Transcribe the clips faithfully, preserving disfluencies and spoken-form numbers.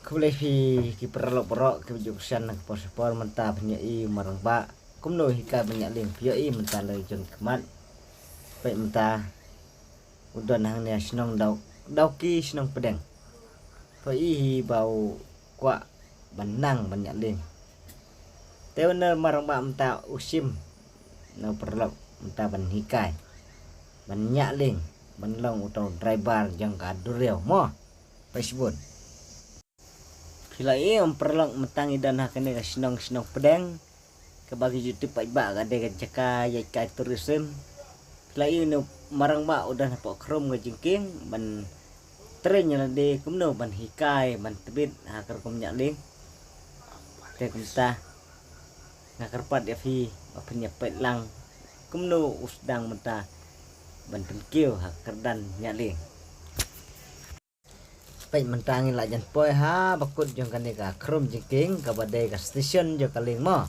Khublei phi ki paralok baroh ki ba ju kyrshan na ka por sha por. Mynta phin ïohi u marangbah kumno u hikai ban ñiah lieng. Phi ïohi mynta la jong ki khmat. Peit mynta u don hangne ha shnong Daw, Dawki, shnong Pdeng. Phi ïohi hi ba u kwah ban nang ban ñiah lieng. Te une u marangbah mynta u shim na u paralok mynta ban hikai ban ñiah lieng, ban long uto u driver jong ka duriaw mo. Peit shibun. Phi la ïohi em paralok, mynta ngi don ha kane ka shnong, shnong Pdeng, kaba ki ju tip paidbah ka dei ka jaka ïaid kai tourism. Phi la ïohi une u marangbah u don hapoh khrum ka jingkieng ban train ïa lade kumno ban hikai ban tbit ha ka rukom ñiah lieng. Te kumta nga kyrpad ïa phi ba phin ïa peit lang kumno u sdang mynta ban pynkiew ha ka kyrdan ñiah lieng. Peit mynta ngi la jan poi ha bakut jong kane ka khrum jingkieng kaba dei ka station jong ka lieng mo.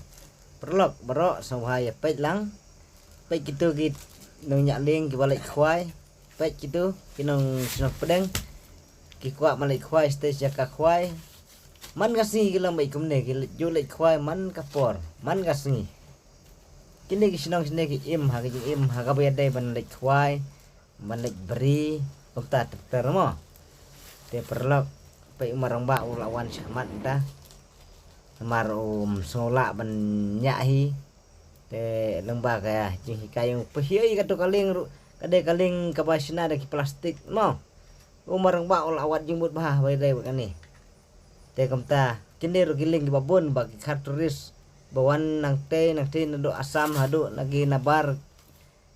Paralok baroh sngewbha ïa peit lang. Peit kito ki nongñiah lieng kiba leit khwai. Peit kito ki nong shnong Pdeng ki kwah ban leit khwai stage jaka khwai. Man ka sngi ki long beit kumne, ki leit, ju leit khwai man ka por, man ka sngi. Kine ki shnong shane ki im ha ka jingim ha kaba ïadei ban leit khwai, ban leit bri, kumta ter ter mo. Te paralok, peit u marangbah u la wan shakhmat mynta. Namar um sngew lah ban ñiah hi. Te lyngba ka jinghikai jong u, phi ïohi kato ka lieng ruh ka dei ka lieng kaba shna da ki plastik mo. U marangbah u la wad jingmut bha ba ïadei bad kane. Te kumta kine ruh ki lieng kiba bun ba ki khar tourist ba wan nangtei nangtei naduh Assam haduh na ki nabar.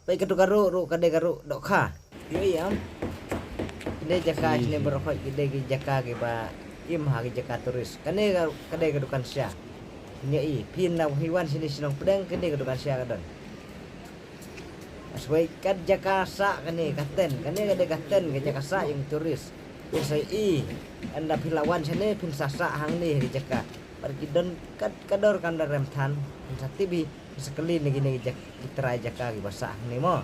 Peit kato ka ruh ruh ka dei ka ruh dohkha. Ïohi em. Kine jaka shane baroh khoit ki dei ki jaka kiba im ha ki jaka tourist. Kane ka, ka dei ka dukan sha. Ïohi phin na hi wan shane shnong Pdeng, kane ka dukan sha ka don. Aswei ka jaka sah kane ka tent, kane ka dei ka tent ka jaka sah jong tourist. Phin sa ïohi ynda phi la wan shane phin sa sah hangne ha ki jaka. Bad ki don ka, ka dor kam da rem than, phin sa tip hi. Sa kali na kine ki jak-, ki trai jaka kiba sah hangne mo.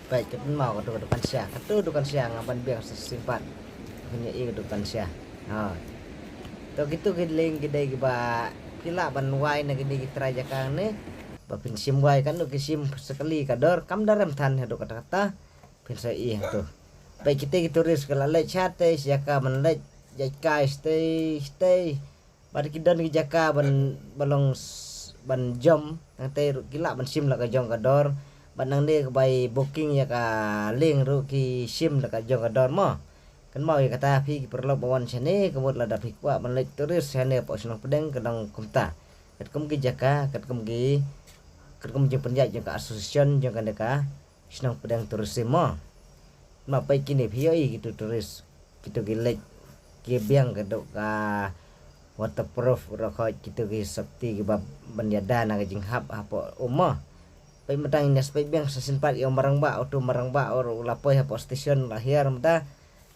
Peit ka pynmaw kato ka dukan sha, kato dukan sha nga ban biang sa sympat. Phin ïohi ka dukan sha. Ha. To kito ki lieng ki dei kiba phi lah ban wai na kine ki trai jaka hangne. Ba phin shim wai katno ki shim sa kali, ka dor kam da rem than haduh katta katta. Phin sa ïohi hangto. Peit kito ki tourist ki la leit shatei sha jaka ban leit ïaid kai shatei shatei. Bad ki don ki jaka ban, ban long s-, ban jom, nangtei ruh ki lah ban shim la ka jong ka dor. Bad nangne ka bai booking ïa ka lieng ruh ki shim la ka jong ka dor mo. Kynmaw ïa kata phi ki paralok ba wan shane, ka mut lada phi kwah ban leit tourist shane hapoh shnong Pdeng ka dang kumta. Katkum ki jaka, katkum ki, katkum jingpynïaid jong ka association jong kane ka Shnong Pdeng Tourism mo. Ma peit kine phi ïohi kito tourist, kito ki leit ki biang ka dok ka waterproof, rakhoit kito ki safety kiba ban ïada na ka jinghap hapoh um mo. Peit mynta ngin ïa peit biang sa sympat ïa u marangbah, uto u marangbah u la poi hapoh station la hiar mynta.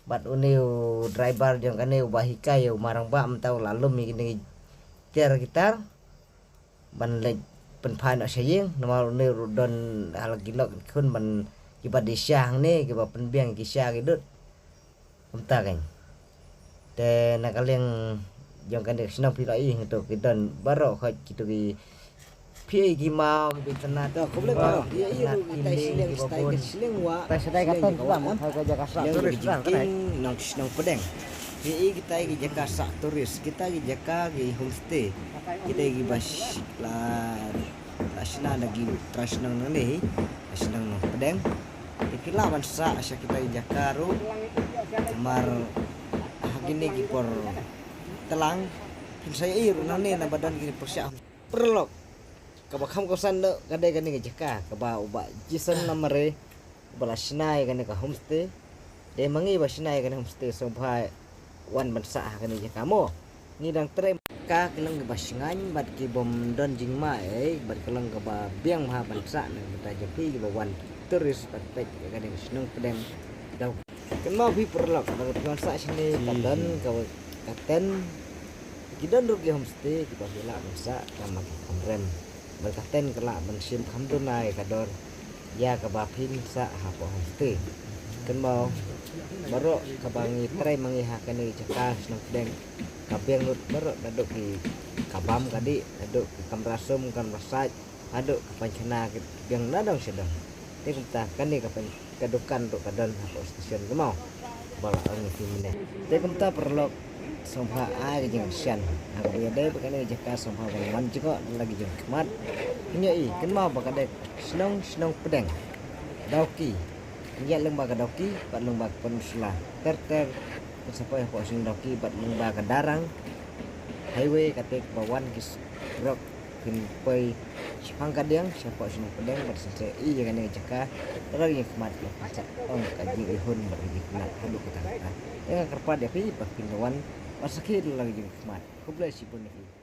Bad une u driver jong kane uba hikai ïa u marangbah mynta u la lum ïa kine ki tiar ki tar ban leit pynphai noh sha ïing, namar une ruh don ha la ki lok khun ban kiba die sha hangne kiba pynbiang ki sha ki dud. Kumta kan. Te na ka liang jong kane ka shnong phi la ïohi hangto ki don baroh khoit kito ki phi ïohi ki maw ki bintana. To khublei baroh. Ïohi ruh kitai shileng, kitai ka shileng wah. Kitai shileng ka wah. Kitai ka jaka sah tourist ka dei. Nong shnong Pdeng. Ïohi kitai ki jaka sah tourist, kitai ki jaka ki homestay. Kitai kiba sh-, la, la shna da ki trai shnong nangne hi, trai shnong Nongpdeng. Te ki lah ban sah sha kitai ki jaka ruh. Namar ha kine ki por tlang phin sa ïohi ruh nangne naba don kine por shah. Paralok, kaba kham kongsan noh ka dei kane ka jaka kaba u Bah Jason Lamare ba la shna ïa kane ka homestay. Dei ma ngi ba shna ïa kane homestay, sngewbha wan ban sah ha kane jaka mo. Ngi dang trei ka, ka long kaba shngaiñ bad ki bym don jingma ei, bad ka long kaba biang bha ban sah na ka bynta jong phi kiba wan tourist ban peit ïa kane ka shnong Pdeng. Dau kynmaw phi paralok, ba ka phi wan sah shane ka don ka, ka tent. Ki don ruh ki homestay kiba phi lah ban sah, tang ma ki kham rem. Bad ka tent ka lah ban shim kham duna ïa ka dor ïa kaba phin sah hapoh homestay. Kynmaw baroh kaba ngi trei ma ngi ha kane ka jaka shnong Pdeng ka biang lut baroh, naduh ki kabam kadih, naduh ki kamra sum, kamra sait, haduh ka pynkhana ki biang na dong sha dong. Te kumta kane ka pyn ka dukan ruh ka don hapoh station ka maw. Ba la ong ïa phi mynne. Te kumta paralok, sngewbha ai ka jingkyrshan ha kaba ïadei bad kane ka jaka, sngewbha ban wan jngoh da la ki jingkhmat. Phin ïohi kynmaw ba ka dei shnong, shnong Pdeng. Dawki. Phin ïa lyngba ka Dawki bad lyngba ka Peninsula. Ter ter phin sa poi hapoh shnong Dawki bad lyngba ka Darrang Highway, kata kaba wan ki surok phin poi shaphang Kadiang shapoh shnong Pdeng bad sa ïohi ïa kane ka jaka. Da la ki jingkhmat la pynshah ong ka jingïehun bad ka jingkynad haduh katta katta. Te nga kyrpad ïa phi ba phin wan ban sakhi da la ki jingkhmat. Khublei shibun ïa phi.